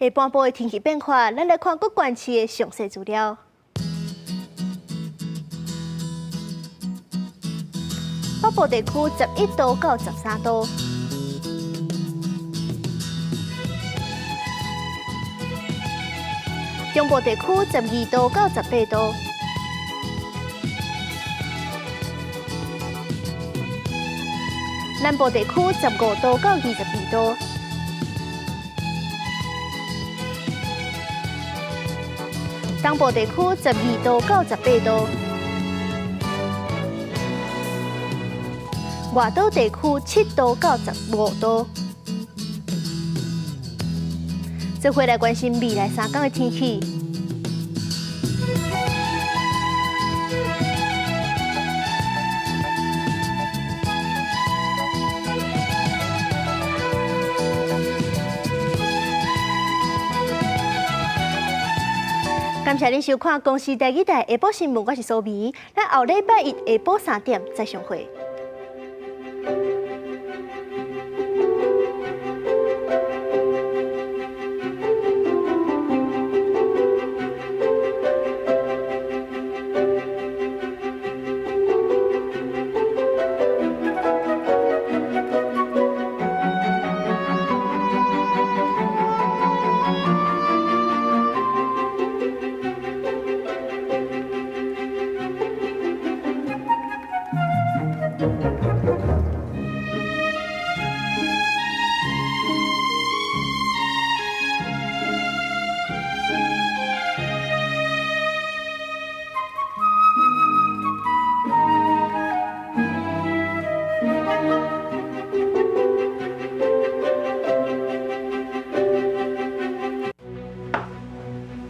下半部的天氣變化，咱來看各縣市的詳細資料。北部地區11度到13度，中部地區12度到18度，南部地區15度到22度，東部地區12度到18度。外島地區7度到15度。這回來關心未來3天的天氣。感謝您收看《公視台語台》下晡新聞，我是蘇美。咱後禮拜一下晡3點再相會。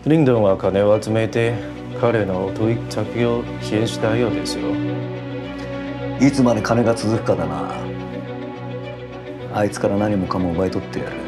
リンドンは金を集めて彼のお取引先を支援したようですよ。いつまで金が続くかだな。あいつから何もかも奪い取ってやる。